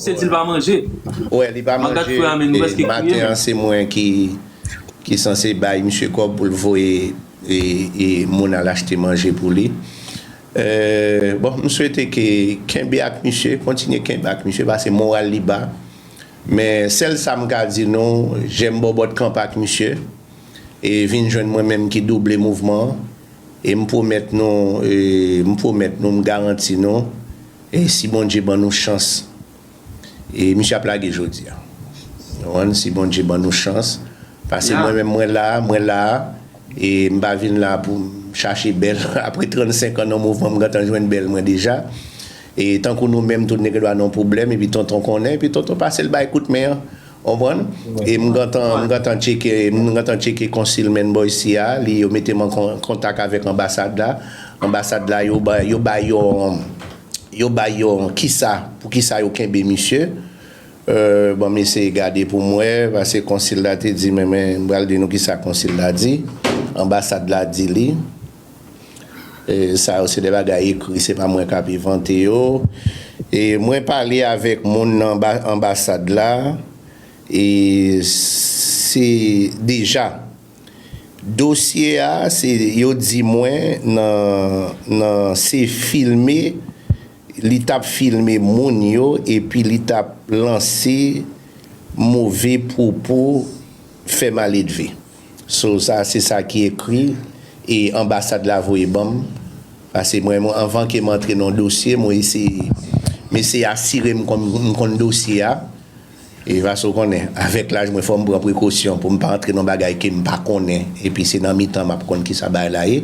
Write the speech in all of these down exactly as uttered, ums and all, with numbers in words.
Se di l pa manje. Wè, li pa Mwen gad manje. Frè Amen, nou E prèske kriye maten an, menm. Se mwen ki, ki sanse bay misye kòb pou l voye e, e moun al achte manje pou li. Euh, bon, m swete ke kenbe ak misye, kontinye kenbe ak misye, paske moral li ba. Men sèl sa m ka di nou, jèm bòbòt kanpe ak misye, e vin jwenn mwen menm ki double mouvman an. E m pwomèt nou, e m pwomèt nou, m garanti nou, e si Bondye ban nou chans, e misye ap lage jodi a. Ou konprann? Si Bondye ban nou chans. Paske mwen menm, mwen la, mwen la, e m pa vin la pou m chache bèl. Apre trannsenk an nan mouvman, m gentan jwenn bèl mwen deja. E tankou nou menm, tout nèg dwa nan pwoblèm, epi tonton konnen, epi tonton pase l bay kout men an. Ou konprann? E m gentan, m gentan tcheke, m gentan tcheke konsil Manboy si a, li, yo mete m an kon- kontak avèk anbasad la. Anbasad la, yo ba, yo ba yo, yo ba yo kisa, pou kisa yo kenbe misye. Euh, bon, m eseye gade pou m wè, paske konsil la te di, men, men, m pral di nou kisa konsil la di. Anbasad la di li. E sa yo se de bagay ekri, se pa mwen k ap envante yo. E mwen pale avèk moun nan anba- anbasad la, e se deja dosye a, se yo di mwen nan, nan se filme, li t ap filme moun yo, epi li t ap lanse move pwopo fè maledve. So, sa, se sa ki ekri e anbasad la voye ban m. Paske mwen, mwen, anvan ke m antre nan dosye, mwen eseye, m eseye asire m konn, m konn dosye a. E paske w konnen, avèk laj mwen, fò m pran prekosyon pou m pa antre nan bagay ke m pa konnen. Epi se nan mitan m ap konn kisa bagay la ye.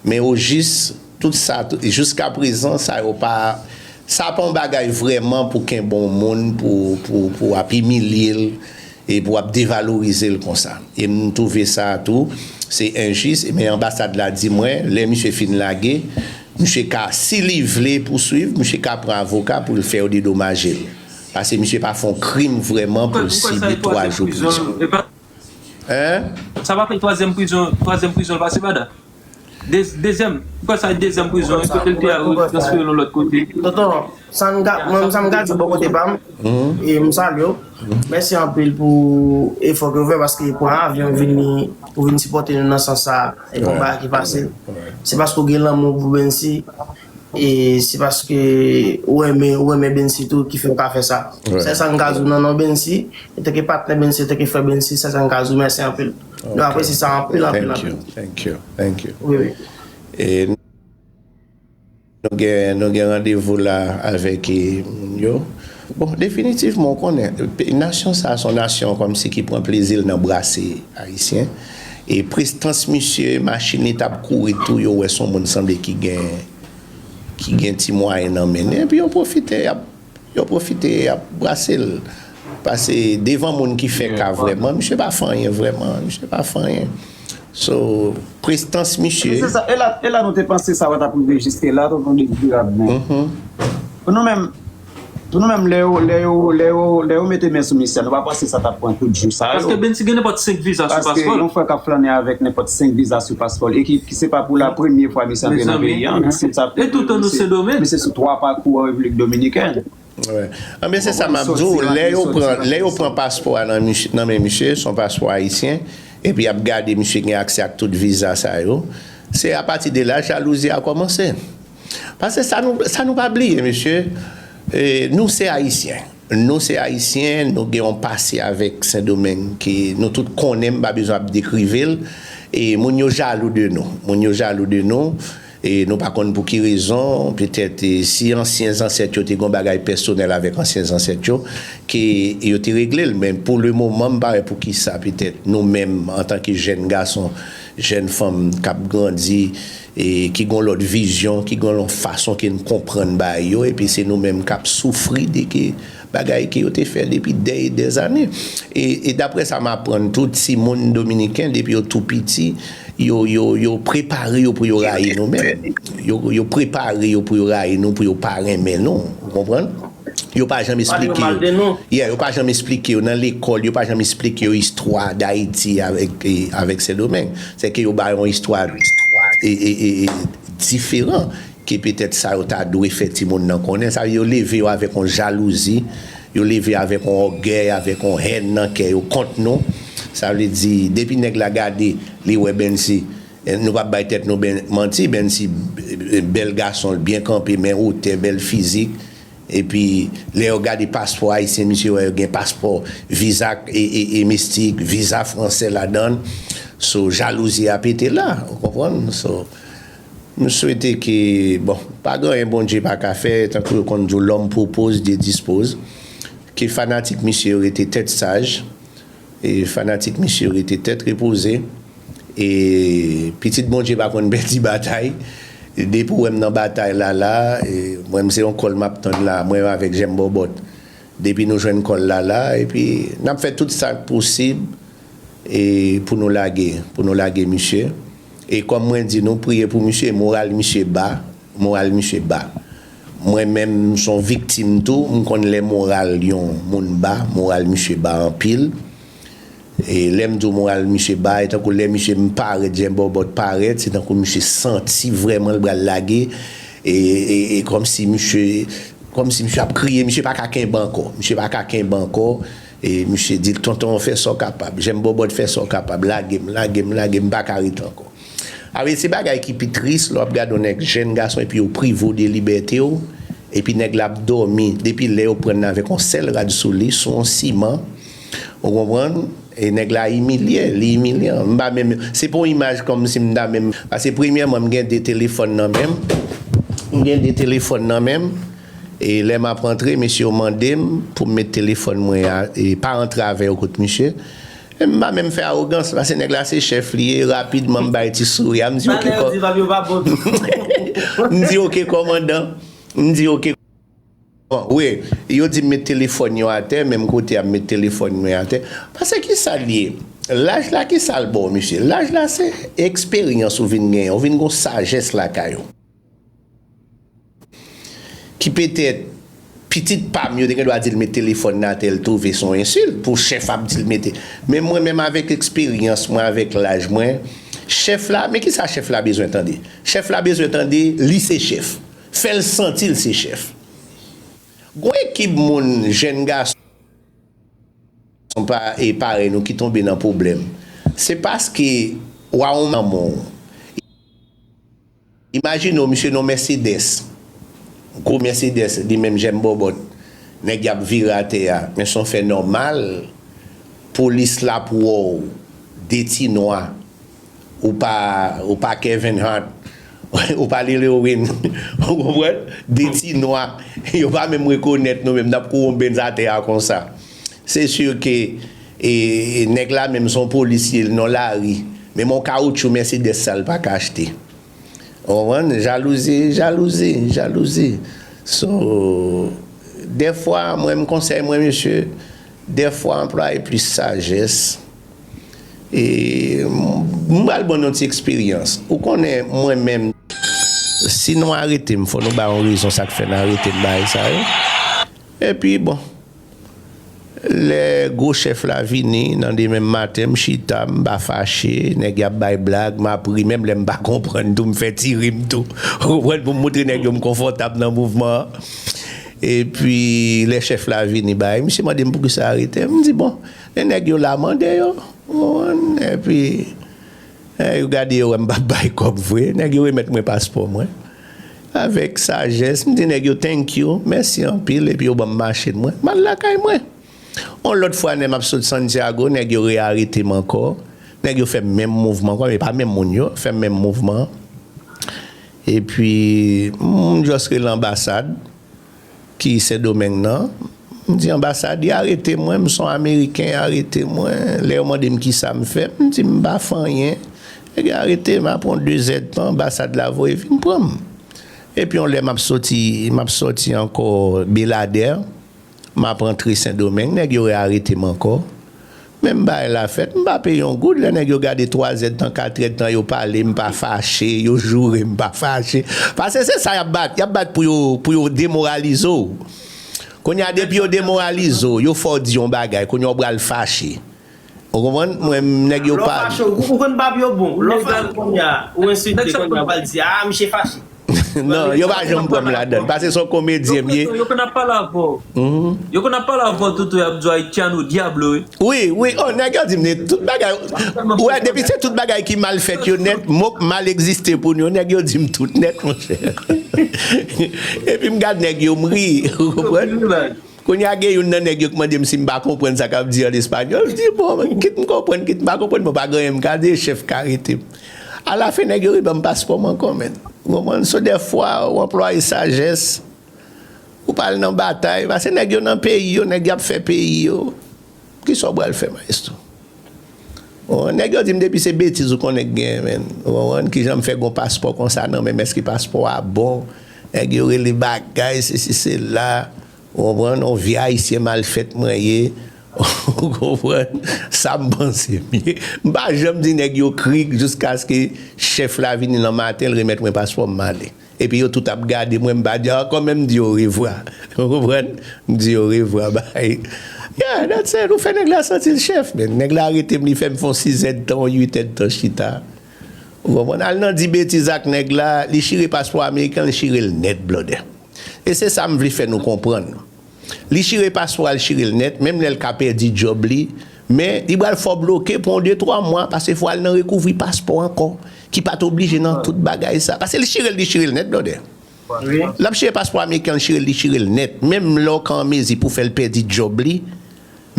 Men ojis, tout sa, tout- jiska prezan, sa yo pa, sa pa yon bagay vrèman pou kenbe yon moun, pou, pou, pou w ap imilye l, e pou w ap devalorize l konsa. E m twouve sa tou, se enjis, men anbasad la di mwen, lè misye fin lage, misye ka, si li vle pouswiv, misye ka pran avoka pou l fè yo dedomaje l. Paske misye pa fè yon krim vrèman pou l sibi twa jou prizon. Hein? Sa pa fè twazyèm prizon, twazyèm prizon l pase Bada. De, dezyèm, m kwè sa dezyèm prizon, e kote l te a, yo transfere l yon lòt kote. Tonton, sa m ka, mwen, sa m ka di bò kote pa m, e m salye w. Mèsi anpil pou efò ke w fè, paske pran avyon vini, pou vin sipòte nou nan sans sa, e konba ki pase. Se paske w gen lanmou pou Bensi, e se paske ou renmen, ou renmen Bensi tou ki fè w ka fè sa. Sèl sa m ka di w nan non Bensi, antanke patnè Bensi, antanke frè Bensi, sèl sa m ka di w, mèsi anpil. Nou apresye sa anpil, anpil, anpil. Thank you, thank you, thank you. Wi, wi. E nou gen, nou gen randevou la avèk, e, moun yo. Bon, definitivman, w konnen, pe- nasyon sa a se yon nasyon kòmsi ki pran plezi l nan brase Ayisyen. E prestans misye, machin li t ap kouri tou, yo wè se yon moun sanble ki gen, ki gen ti mwayen nan men li. Epi yo pwofite, y ap, yo pwofite, y ap brase l. Pase devan moun ki fè ka vrèman, misye pa fè anyen vrèman, misye pa fè anyen. So, prestans misye. Se sa, e la, e la nou te panse sa pa t ap rive jiske la, tonton Dezirab, men. Pou nou menm, pou nou menm, lè yo, lè yo, lè yo, lè yo mete men sou misye, nou pa panse sa t ap pran tout jou sa yo. Paske Bensi gen nenpòt senk viza sou Paske paspò l. Yon frè k ap flannen avèk nenpòt senk viza sou paspò l, e ki, ki se pa pou la premye fwa misye antre nan Mezanmi. Peyi a, misye t ap E tout an nou Sendomeng. Misye sou twa pakou an Repiblik Dominikèn. Anben, se sa m ap di w, lè yo pran, lè yo pran paspò a nan, nan men misye, se yon paspò ayisyen, epi y ap gade misye gen aksè ak tout viza sa yo, se apati de la jalouzi a kòmanse. Paske sa nou, sa nou pa bliye, mesye, e, nou se ayisyen. Nou se ayisyen, nou gen yon pase avèk Sendomeng ke nou tout konnen, m pa bezwen ap dekrive l. E moun yo jalou de nou. Moun yo jalou de nou. E nou pa konn pou ki rezon, petèt, e, si ansyen zansèt yo te gen yon bagay pèsonèl avèk ansyen zansèt yo, ke yo te regle l. Men pou le moman, m pa wè poukisa, petèt, nou menm, antanke jèn gason, jèn fanm k ap grandi, e ki gen yon lòt vizyon, ki gen yon fason ke n konprann bagay yo, epi se nou menm k ap soufri de ke bagay ke yo te fè depi dè e dè zane. E, e daprè sa m aprann, tout timoun dominiken, depi yo tou piti, yo, yo, yo prepare yo pou yo rayi nou menm. Yo, yo prepare yo pou yo rayi nou, pou yo pa renmen nou. Ou konprann? Yo pa janm esplike yo. Yeah, yo pa janm esplike yo nan lekòl, yo pa janm esplike yo istwa Dayiti avèk, e, avèk Sendomeng. Se ke yo ba yo yon istwa, e, e, e, e, diferan ke petèt sa yo ta dwe fè timoun nan konnen. Sa yo leve yo avèk yon jalouzi Yo leve avèk yon ògèy, avèk yon hèn nan kè yo kont nou. Sa vle di, depi nèg la gade, li wè Bency, eh, nou p ap bay tèt nou ben, manti, Bency, eh, bèl gason, byen kanpe, men wotè, bèl fizik. Epi, lè yo gade paspò ayisyen, misye wè yo gen paspò, viza e, e, e mistik, viza fransè ladan l. So, jalouzi a pete la, ou konprann? So, m swete ke, bon, pa gen anyen Bondye pa ka fè, tankou yo konn di w, l'homme propose, Dieu dispose, ke fanatik misye yo rete tèt saj, e fanatik misye yo rete tèt repoze, e pitit Bondye pa konn pèdi batay, depi w wè m nan batay la, la, e mwen, m se yon kòl m ap tann la, mwen avèk Jèm Bòbòt, depi nou jwenn kòl la, la, epi n ap fè tout sa k posib, e pou nou lage, pou nou lage misye. E kòm mwen di nou, priye pou misye, moral misye ba, moral misye ba. Mwen menm, m se yon viktim tou, m konn lè moral yon moun ba, moral misye ba anpil. E lè m di w moral misye ba, e tankou lè misye m parèt, Jèm Bòbòt parèt, se tankou misye santi vrèman l pral lage, e, e, e kòmsi misye, kòmsi misye ap kriye, misye pa ka kenbe ankò, misye pa ka kenbe ankò, e misye di l, tonton, fè sa w kapab, Jèm Bòbòt, fè sa w kapab, lage m, lage m, lage m, m pa ka rete ankò. Awe, se bagay ki pi tris lè w ap gade yon nèg jèn gason epi yo prive w de libète w, epi nèg la ap dòmi depi lè yo pran l avèk yon sèl rad sou li, sou yon siman, ou konprann? E nèg la imilye, li imilyan. M pa menm, se pa yon imaj kòmsi m ta menm, paske premyèman, m gen de telefòn nan men m, m gen de telefòn nan men m, e lè m ap rantre, mesye yo mande m pou m met telefòn mwen a, e pa antre avè yo kot misye. E m pa menm fè awogans, paske nèg la se chèf li ye, rapidman m bay ti souri a, m di, "Oke, kò-" m di, "Oke, kòmandan." M di, "Oke." Bon, wi, yo di m met telefòn yo atè, menm kote a m met telefòn mwen atè. Paske ki sa l ye? Laj la, ki sa l ba w, mesye? Laj la, se eksperyans ou vin genyen, ou vin gen sajès lakay ou. Ki petèt, pitit pa m, yo te gen dwa di l met telefòn nan atè, l twouve se yon ensilt, pou chèf ap di l mete. Men mwen menm avèk eksperyans mwen, avèk laj mwen, chèf la, men ki sa chèf la bezwen tande? Chèf la bezwen tande, li se chèf. Fè l santi l se chèf. Gon ekip moun, jèn gason pa, e parèy nou ki tonbe nan pwoblèm. Se paske w a yon manman w. Imajine w, misye nan Mercedes. Gwo Mercedes, li menm Jèm Bòbòt. Nèg y ap vire atè a. Men se yon fè nòmal. Polis la ap wè w. De ti nwa. Ou pa, ou pa Kevin Hart. Ou pa Lil Wayne. Ou konprann? De ti nwa. Yo pa menm rekonèt nou menm. N ap kouri yon Benz atè a konsa. Se si ke, e, nèg la menm se yon polisye, l nan lari. Men yon kawoutchou Mercedes sa l pa ka achte. Ou konprann? Jalouzi, jalouzi, jalouzi. So, dèfwa, mwen, m konsèy mwen, mesye, dèfwa anplwaye plis sajès. E m, m pral ban nou yon ti eksperyans. Ou konnen, mwen menm, si nou arete m, fò nou ba yon rezon sa k fè n arete m, bagay sa yo. Epi, bon, lè gwo chèf la vini, nan demen maten, m chita, m pa fache, nèg y ap bay blag, m ap ri, menm lè m pa konprann tou, m fè ti ri m tou. Ou konprann, pou m montre nèg yo m konfòtab nan mouvman an. Epi, lè chèf la vini, bay, misye mande m poukisa arete m. M di, bon, lè nèg yo la, mande yo. Ou konprann? Epi, eh, yo gade, yo wè m p ap bay kòb vre. Nèg yo remèt mwen paspò mwen. Avèk sajès, m di nèg yo, "Thank you, mèsi anpil," epi yo ban m machin mwen. M al lakay mwen. Yon lòt fwa, lè m ap sot Santiago, nèg yo rearete m ankò. Nèg yo fè menm mouvman ankò, men pa menm moun yo, fè menm mouvman. Epi, m just rele anbasad ki Sendomeng nan. M di anbasad, y arete mwen, m se yon Ameriken, y arete mwen. Lè yo mande m kisa m fè, m di m pa fè anyen. Nèg yo arete m, apre yon de zèdtan, anbasad la voye vin pran m. Epi yon lè m ap soti, m ap soti ankò Beladè, m ap antre Sendomeng, nèg yo rearete m ankò. Menm bagay la fèt, m pa peye yon goud, lè nèg yo gade twa zèdtan, kat èdtan, yo pale, m pa fache, yo joure, m pa fache. Paske se sa y ap bat, y ap bat pou yo, pou yo demoralize w. Kounye a, depi yo demoralize w, yo fè w di yon bagay, kounye a w pral fache. Ou konprann? Mwen, nèg yo pa. Lè w fache, ou, ou konn bab yo bon. Lè w fache kounye a, ou ensilte kounye a, w pral di, "Ah, misye fache." Non, yo pa janm pran m ladan l. Paske se yon komedyen m ye. Yo konn ap pale avè w. Yo konn ap pale avè w, Toto, y ap di w Ayityan ou dyab, wi. Wi, wi, oh, nèg yo di m tout bagay. Ou wè, depi se tout bagay ki mal fèt yo nèt, mo k mal egziste pou nou, nèg yo di m tout nèt, monchè. Epi m gad nèg yo, m ri, ou konprann? Kounye a gen youn nan nèg yo k mande m si m pa konprann sa k ap di an espanyòl. M di, bon, kit m konprann, kit m pa konprann, mwen pa gen anyen m ka di, chèf ka arete m. Alafen, nèg yo reban m paspò m ankò, men. Ou konprann? So, dèfwa, ou anplwaye sajès, ou pa al nan batay, paske nèg yo nan peyi yo, nèg y ap fè peyi yo. Kisa w pral fè, maestro? Bon, nèg yo di m depi se betiz ou konnen k genyen, men. Ou konprann? Kijan m fè gon paspò konsa nan men m, èske paspò a bon? Nèg yo rele bagay, sesi, sela. Ou konprann? On vye ayisyen mal fèt mwen ye. Ou konprann? Sa m panse m ye. M pa janm di nèg yo krik jiskaske chèf la vini nan maten, l remèt mwen paspò m, m ale. Epi yo tout ap gade mwen, m pa di ankò, men m di orevwa. Ou konprann? M di orevwa, bay. Yeah, that's it. Ou fè nèg la santi l chèf, men. Nèg la arete m, li fè m fè yon sizèdtan, yon uitèdtan chita. Ou konprann? Al nan di betiz ak nèg la, li chire paspò ameriken, li chire l nèt, blòdè. E se sa m vle fè nou konprann. Li chire paspò a, li chire l nèt, menm lè l ka pèdi djòb li, men li pral fè w bloke pou yon de twa mwa, paske fò al nan rekouvri paspò ankò, ki pa t oblije nan tout bagay sa. Paske li chire l, li chire l nèt, blòdè. L ap chire paspò ameriken, li chire l, li chire l nèt. Menm lè w ka an mezi pou fè l pèdi djòb li,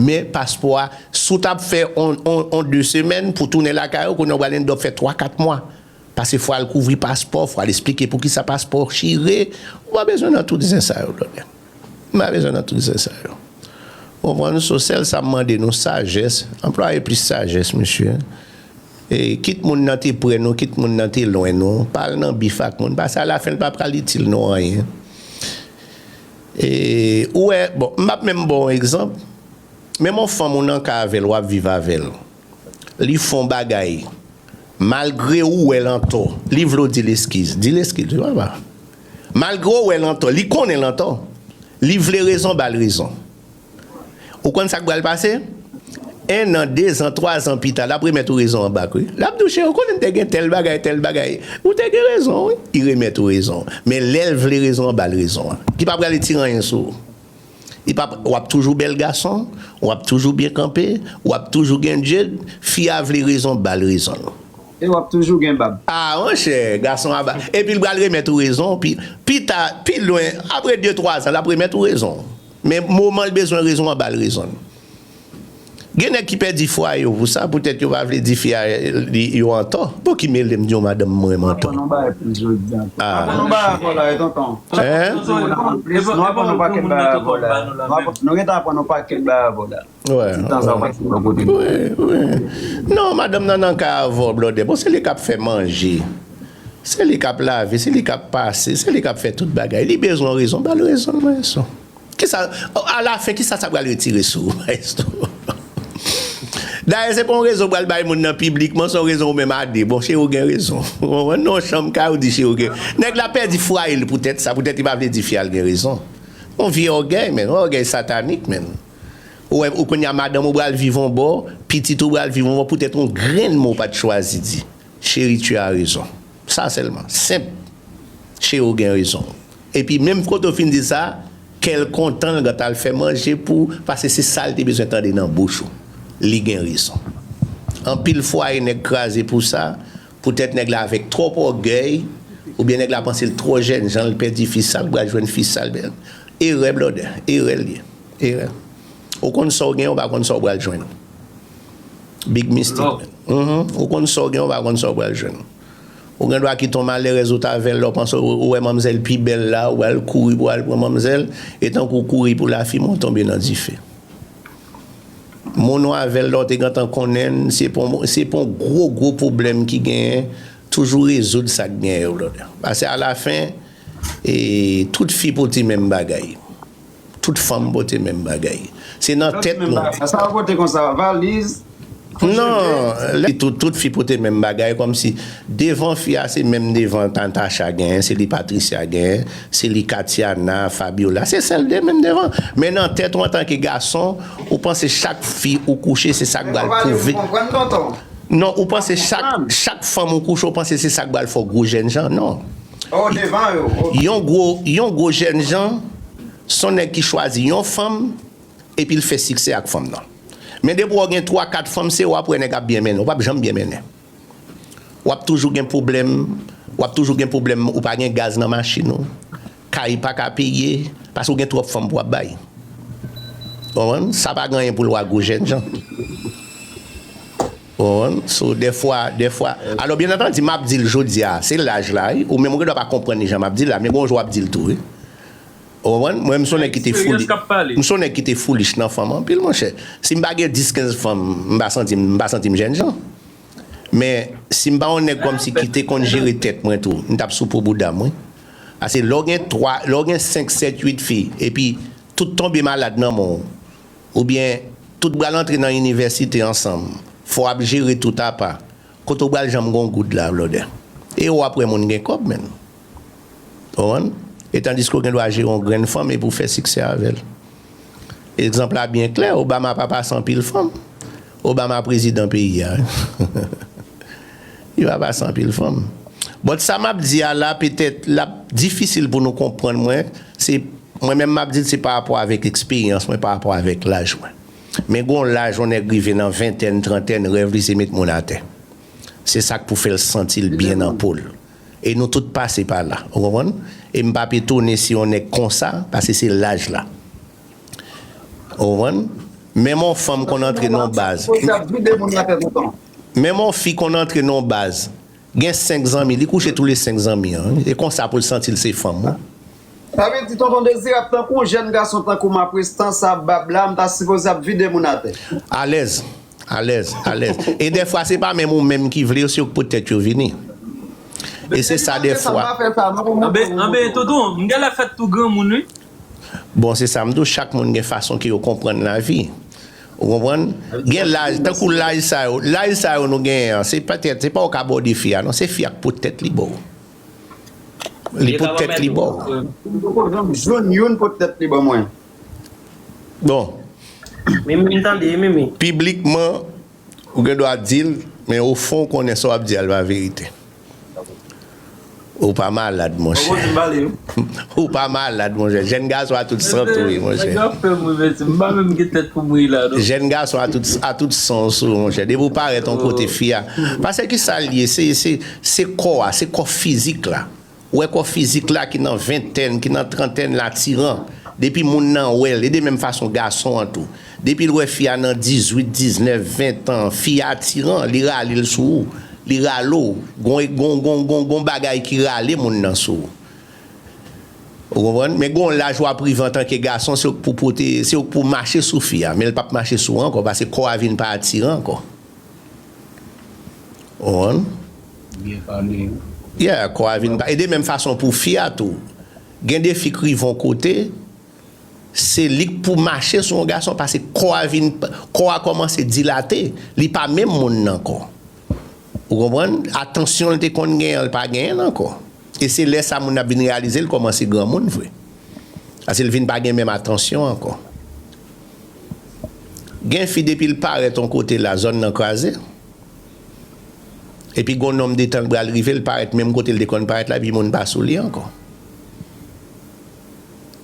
men paspò a, si w t ap fè on, on, on de semèn pou tounen lakay ou, kounye a w pral end up fè twa, kat mwa. Paske fò al kouvri paspò, fò al esplike poukisa paspò chire. Ou pa bezwen nan tout zen sa yo, blòdè. M pa bezwen nan tout zen sa yo. Ou konprann? So, sèl sa m mande nou, sajès. Anplwaye plis sajès, mesye. E, kit moun nan te prè nou, kit moun nan te lwen nou, pa al nan bif ak moun. Paske alafen, l pa pral itil nou anyen. E, ou wè, bon, m ap menm ba w yon egzanp. Menm yon fanm ou nan kay avè l, w ap viv avè l. Li fè yon bagay. Malgre ou wè l antò, li vle w di l eskiz. Di l eskiz, wi, papa. Malgre w wè l antò, li konnen l antò. Li vle rezon, ba l rezon. Ou konn sa k pral pase? En an, de zan, twa zan pita, l ap remèt ou rezon an bak, wi. L ap di w, cheri, ou konnen m te gen tèl bagay, tèl bagay. Ou te gen rezon, wi. Li remèt ou rezon. Men lè l vle rezon an, ba l rezon an. Li pa pral retire anyen sou ou. Li p ap, w ap toujou bèl gason, w ap toujou byen kanpe, w ap toujou gen djed, fi a vle rezon, ba l rezon l. E w ap toujou gen bab. Ah, monchè, gason a ba. Epi l pral remèt ou rezon, pi, pi ta, pi lwen, apre de, twa zan, l ap remèt ou rezon. Men moman l bezwen rezon an, ba l rezon l. Gen nèg ki pèdi fwaye yo pou sa, poutèt yo pa vle di fi a, li, yo antò. Bon, ki mele m di yon madanm m renmen antò. Aprann yon bagay pou jodi a. Ah. Aprann yon bagay avè w la, wi, tonton. Hein? Nou aprann yon pakèt bagay avè w la. Nou aprann, nou gentan aprann yon pakèt bagay avè w la. Wè, ti tan sa w pase bò kote m. Wi, wi. Non, madanm nan nan kay avè w, blòdè. Bon, se li k ap fè manje. Se li k ap lave, se li k ap pase, se li k ap fè tout bagay. Li bezwen yon rezon, ba l rezon l, maestro. Kisa, alafen, kisa sa pral retire sou ou, maestro? Dayè, se pa yon rezon pral bay moun nan piblikman, se yon rezon ou menm a de. Bon, cheri, w gen rezon. Ou konprann? Non, chanm kay ou di cheri w gen. Nèg la pèdi fwaye l poutèt sa, poutèt li pa vle di fi a l gen rezon. Yon vye ògèy, men, yon ògèy satanik, men. Ou wè, ou kounye a madanm ou pral viv yon bò, pitit ou pral viv yon bò, poutèt yon grenn mo w pa t chwazi di. Cheri, tu as raison. Sa sèlman. Senp. Cheri, w gen rezon. Epi menm kote w fin di sa, kè l kontan, l gentan al fè manje pou, paske se sa l te bezwen tande nan bouch ou. Li gen rezon. Anpil fwaye nèg kraze pou sa, poutèt nèg la avèk twòp ògèy, oubyen nèg la panse l twò jènjan, l pèdi fi sa, l pral jwenn fi sa, l pèdi. Erè, blòdè, erè l ye. Erè. Ou konn sa w gen, ou pa konn sa w pral jwenn. Big mistake, man. Mhm. Ou konn sa w gen, ou pa konn sa w pral jwenn. Ou gen dwa kite yon malèrèz ou t avè l, lè w panse w, ou wè manmzèl pi bèl la, ou al kouri pou al pran manmzèl, e tankou w kouri pou lafimen, w tonbe nan dife. Moun ou avè l la, w te gentan konnen l, se pa yon, se pa yon gwo, gwo pwoblèm ki genyen, toujou rezoud sa k genyen yo, blòdè. Paske alafen, e, tout fi pote menm bagay. Tout fanm pote menm bagay. Se nan tèt nou. Sa w pote konsa, valiz? Non, lè tout, tout fi pote menm bagay, kòmsi devan fi a se menm devan Natacha genyen, se li Patricia genyen, se li Katiana, Fabiola, se sèl de menm devan. Men nan tèt ou antanke gason, ou panse chak fi ou kouche, se sa k pral pwouve. Non, ou panse chak, chak fanm ou kouche, ou panse se sa k pral fè w gwo jènjan. Non. Oh, devan yo. Ok. Yon gwo, yon gwo jènjan, se yon nèg ki chwazi yon fanm, epi l fè siksè ak fanm nan. Men depi w gen twa, kat fanm, se w ap wè nèg ap byen mennen. W p ap janm byen mennen. W ap toujou gen pwoblèm, w ap toujou gen pwoblèm, ou pa gen gaz nan machin ou, kay pa ka peye, paske w gen twòp fanm pou w ap bay. Ou konprann? Sa pa gen anyen pou l wè ak gwo jènjan. Ou konprann? So, dèfwa, dèfwa, alò, byen antandi, m ap di l jodi a, se laj la, wi. Ou menm ou gen dwa pa konprann li jan m ap di l la, men gon jou w ap di l tou, wi. Ou konprann? Mwen, m se yon nèg ki te foolish. M se yon nèg ki te foolish nan fanm anpil, monchè. Si m pa gen dis, kenz fanm, m pa santi m, m pa santi m jènjan. Men, si m pa yon nèg kòmsi ki te konn jere tèt mwen tou, m t ap sou po bouda m, wi. Paske lè w gen twa, lè w gen senk, sèt, uit fi, epi tout tonbe malad nan men w, oubyen tout pral antre nan inivèsite ansanm, fò w ap jere tout apa, kote w pral janm gen yon goud la, blòdè? E w ap wè moun gen kòb, menn. Ou konprann? E tandiske w gen dwa jere yon grenn fanm epi w fè siksè avè l. Egzanp la byen klè, Obama pa pase anpil fanm. Obama prezidan peyi a. Li pa pase anpil fanm. But sa m ap di a la, petèt, l ap difisil pou nou konprann mwen. Se, mwen menm m ap di l, se pa rapò avèk eksperyans mwen, pa rapò avèk laj mwen. Men gon laj, yon nèg rive nan ventèn, trantèn, rèv li se met moun atè. Se sa k pou fè l santi l byen nan po l. E nou tout pase pa la, ou konprann? E m p ap etone si yon nèg konsa, paske se laj la. Ou konprann? Menm yon fanm konn antre nan yon baz. Poze ap vide moun atè tout tan. Menm yon fi konn antre nan yon baz, gen senk zanmi, li kouche tou le senk zanmi an, wi. E konsa pou l santi l se fanm, wi. Sa vle di, tonton Dezirab, tankou yon jèn gason tankou m ap restan sa ap bab la, m ta sipoze ap vide moun atè. Alèz. Alèz, alèz. E dèfwa, se pa menm ou menm ki vle yo, se yo k pot tèt yo vini. E se sa dèfwa. Anben, anben, tonton, m genlè fèt tou granmoun, wi. Bon, se sa m di w, chak moun gen fason ke yo konprann lavi. Ou konprann? Gen laj, tankou laj sa yo, laj sa yo nou genyen an, se petèt, se pa ou k abòde fi a, non, se fi a k pot tèt li ba w. Li pot tèt li ba w. M poko janm jwenn youn pot tèt li ban mwen. Bon. Mimi, m tande, Mimi. Piblikman, ou gen dwa di l, men ofon, ou konnen sa w ap di a, l pa verite. Ou pa malad, monchè. Ou pa malad, monchè. Jèn gason a tout san tou, wi, monchè. Nèg ap fè m ri, mèsi. M pa menm gen tèt pou m ri la, non. Jèn gason a tout, a tout san sou, monchè. Depi ou parèt yon kote fi a. Paske ki sa l ye? Se, se, se kò a, se kò fizik la. Ou wè kò fizik la ki nan ventèn, ki nan trantèn la atiran. Depi moun nan wè l, e de menm fason gason an tou. Depi l wè fi a nan dizuit, diznèf, ven tan, fi a atiran, li rale l sou ou. Li rale w. Gon, gon, gon, gon, gon bagay ki rale moun nan sou ou. Ou konprann? Men gon laj w ap rive antanke gason, se ou k pou pote, se ou k pou mache sou fi a. Men l p ap mache sou ou ankò, paske kò a vin pa atiran ankò. Ou konprann? Byen pale. Yeah, kò a vin pa. E de menm fason pou fi a tou. Gen de fi k rive yon kote, se li k pou mache sou yon gason, paske kò a vin, kò a kòmanse dilate, li pa menm moun nan ankò. Ou konprann? Atansyon l te konn genyen an, li pa genyen l ankò. E se lè sa moun nan ap vin reyalize l kòmanse granmoun vre. Paske l vin pa gen menm atansyon ankò. Gen fi depi l parèt yon kote la, zòn nan kraze. Epi gon nonm de tan l pral rive, l parèt menm kote l te konn parèt la, epi moun pa sou li ankò.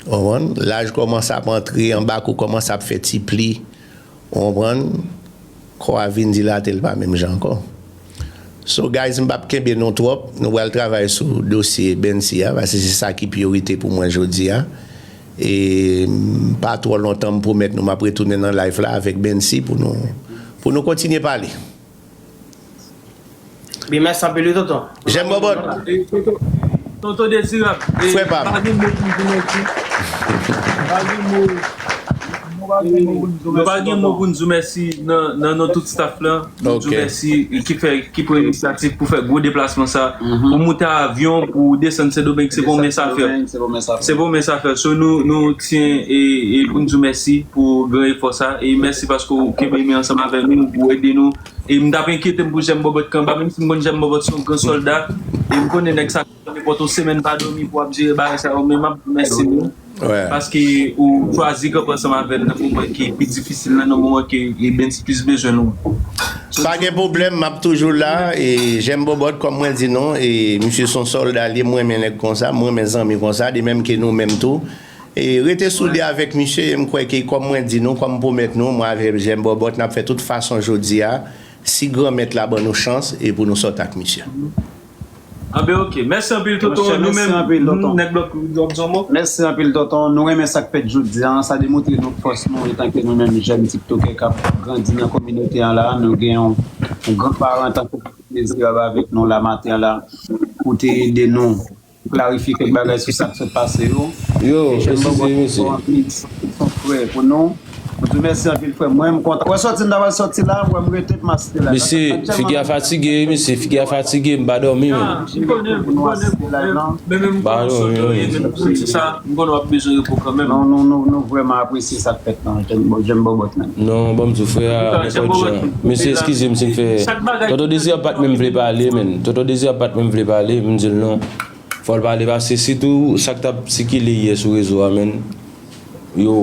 Ou konprann? Laj kòmanse ap antre, anba kou kòmanse ap fè ti pli. Ou konprann? Kò a vin dilate, l pa menm jan ankò. So, guys, m p ap kenbe nou twòp. Nou pral travay sou dosye Bency a, paske se sa ki priyorite pou mwen jodi a. E m pa twò lontan, m pwomèt nou m ap retounen nan live la avèk Bency pou nou, pou nou kontinye pale. Bi, mèsi anpil, wi, tonton. Jèn Bòbòt. Tonton Dezirab, frè pa m, pa gen mo pou m di mèsi. Pa gen mo. Nou pa gen mo pou n di mèsi nan, nan non tout staff la. Nou di mèsi ki fè, ki pran inisyativ pou fè gwo deplasman sa. Pou moute avyon, pou desann Sendomeng, se pa yon mens a fè. Se pa yon mens a fè. So, nou, nou tyen e, e pou n di mèsi pou gran efò sa. E mèsi paske w kenbe men ansanm avè nou, ou ede nou. E m t ap enkyete m pou Jèn Bòbòt kanba, menm si m konn Jèn Bòbòt se yon gran sòlda. E m konnen nèg sa, nenpòt yon semèn pa dòmi pou ap jere bagay sa yo, men m ap di mèsi nou. Paske ou chwazi kanpe ansanm avè n nan moman ki pi difisil la, nan moman ke e Bency plis bezwen nou. Pa gen pwoblèm, m ap toujou la. E Jèm Bòbòt, kòm mwen di nou, e misye se yon sòlda, li, m renmen nèg konsa, m renmen zanmi konsa, de menm ke nou menm tou. E rete soude avèk misye, e m kwè ke, kòm mwen di nou, kòm m pwomèt nou, mwen avèk Jèm Bòbòt, n ap fè tout fason jodi a, si Granmèt la ban nou chans, e pou nou sòti ak misye. Anben, oke. Mèsi anpil, Tonton. Nou menm, nèg blòk, w ap di yon mo? Mèsi anpil, Tonton. Nou renmen sa k fèt jodi a. Sa demontre nou fòs nou, etanke nou menm jèn tiktokè k ap grandi nan kominote an la. Nou gen yon, yon gran paran tankou Dezirab avèk nou la maten an la, pou te ede nou klarifye kèk bagay sou sa k sot pase yo. Yo, presize, mesye. Son frè pou nou. Mwen di w mèsi anpil, frè m. Mwen, m kontan. Wè, sòti m ta pral sòti la, mwen, m rete pou m asiste la. Mesye, figi a fatige, mesye, figi a fatige, m pa dòmi, menm. M konnen, m konnen, men menm m konnen w sòt ou ye, menm si sa, m konnen w ap bezwen repo kanmenm. Non, nou, nou, nou vrèman apresye sa k fèt nan Jèm Bòbòt, menm. Non, ban m di w, frè a, nenpòt jan. Mesye, eskize m si m fè. Tonton Dezirab pa t menm vle pale, menm. Tonton Dezirab pa t menm vle pale, m di l non. Fò l pale, paske sitou sa k t ap sikile yè sou rezo a, menm. Yo,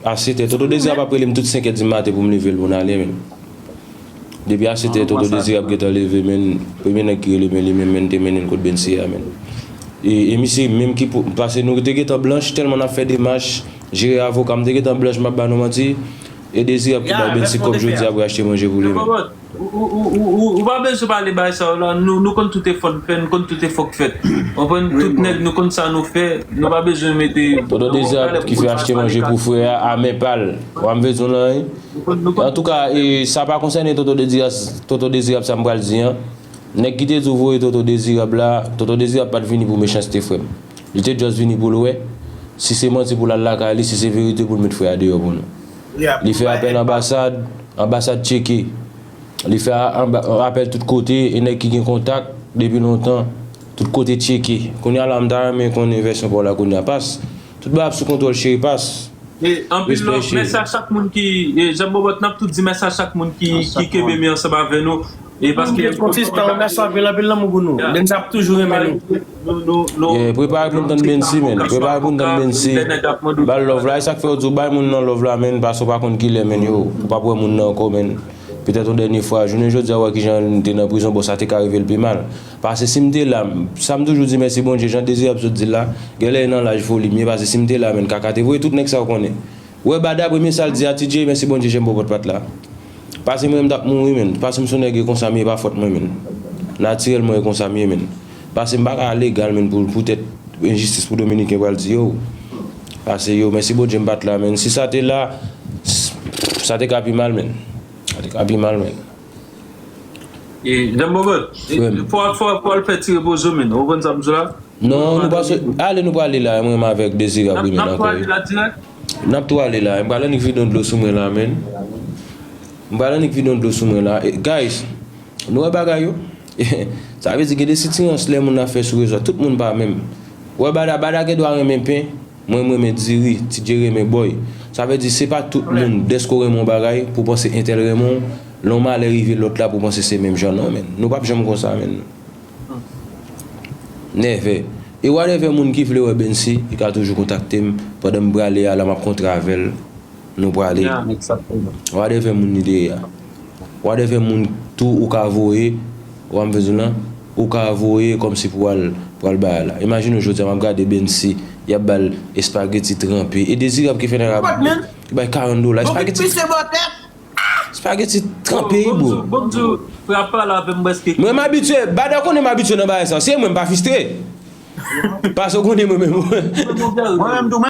a sèt è, Tonton Dezirab ap rele m tout senk è di maten pou m leve l pou n ale, menm. Depi a sèt è, Tonton Dezirab gentan leve, menm. Premye nèg ki rele m, li menm, menm, te mennen l kot Bensi a, menm. E, e misye menm ki pou, paske nou te gentan blanch, tèlman n ap fè demach, jere avoka, m te gentan blanch, m ap ba nou manti. E Dezirab ki bay Bensi kòb jodi a pou achte manje pou li, menm. Ou, ou, ou, ou, ou pa bezwen pale bagay sa yo la. Nou, nou konn tout efò n fè, nou konn tout efò k fèt. Konprann? Tout nèg, nou konn sa nou fè. Nou pa bezwen mete. Tonton Dezirab ki fè achte manje pou frè a, a men pa l. W ap bezwen lan, wi. Antouka, e, sa pa konsène Tonton Dezirab, Tonton Dezirab, sa m pral di an. Nèg ki te di w voye Tonton Dezirab la, Tonton Dezirab pa t vini pou mechanste, frè m. Li te just vini pou l wè si se manti pou l al lakay li, si se verite pou l met frè a deyò pou nou. Li fè apèl anbasad, anbasad tcheke. Li fè a-, anba-, apèl tout kote, e nèg ki gen kontak depi lontan, tout kote tcheke. Kounye a la, m ta renmen konnen vèsyon pa w la kounye a. Pas, tout bagay ap sou kontwòl, cheri, pas. E anpil love, mèsi a chak moun ki, e, Jèm Bòbòt, n ap tou di mèsi a chak moun ki, ki kenbe men ansanm avè nou. E paske konsistan, mèsi anpil, anpil lanmou pou nou. Bensi ap toujou renmen nou. Nou, nou, nou. Yeah, prepare pou n tann Bensi, menm. Prepare pou n tann Bensi. Ba l love la, e sa k fè yo di w bay moun nan love la, menm, paske w pa konn kilè, menm, yo. Ou p ap wè moun nan ankò, menm. Petèt yon dènye fwa, jounen jodi a, w wè kijan l te nan prizon, bon, sa te ka rive l pi mal. Paske si m te la, sa m toujou di mèsi Bondye, jan Dezirab sot di l la, genlè e nan laj foli m ye, paske si m te la, menm, kaka te voye tout nèg sa yo konnen. Ou wè Bada, premye sa l di a, T J, mèsi Bondye, Jèm Bòbòt pa t la. Paske mwen, m t ap mouri, menm. Paske m se yon nèg e konsa m ye, pa fòt mwen, menm. Natirèlman, e konsa m ye, menm. Paske m pa ka legal, menm, pou, poutèt enjistis pou Dominiken pral di yo. Paske yo, mèsi Bondye, m pa t la, menm. Si sa te la, sa te ka pi mal, menm. Sa te ka pi mal, menm. E, Jèm Bòbòt, fò, fò, fò al fè ti repoze w, menm. Ou konprann sa m di w la? Non, nou pa sou, ale nou prale la, mwen menm avèk Dezirab wi menm ankò wi. N ap tou ale la, m pral annik vide yon dlo sou mwen la, menm. M pral annik vide yon dlo sou mwen la. E, guys, nou wè bagay yo? Sa vle di gen de sitirans lè moun ap fè sou rezo a, tout moun pa menm. Ou wè Bada, Bada gen dwa renmen pen, mwen m renmen diri, T J renmen bòy. Sa vle di se pa tout moun, dèske w renmen yon bagay, pou w panse entèl renmen w, lè yon malè rive lòt la pou w panse se menm jan, non, menm. Nou p ap janm konsa, menm. Nèvè. E whatever moun ki vle wè Bensi, li ka toujou kontakte m. Pandan m prale a la, m ap kontre avè l. Nou prale. Whatever moun li te ye a. Whatever moun tou ou ka voye, ou wè m vle di w lan, ou ka voye kòmsi pou al, pou al bay la. Imajine w jodi a, m ap gade Bensi, y ap ba l espageti tranpe. E Dezirab ki fè nèg la bay karant dola. Espageti Spageti tranpe wi bro. Bon, bon, bon, bon, frè ap pale avè m prèske. Mwen m abitye, Bada konnen m abitye nan bagay sa. Se mwen m pa fistre. Paske w konnen mwen menm. Mwen menm tou,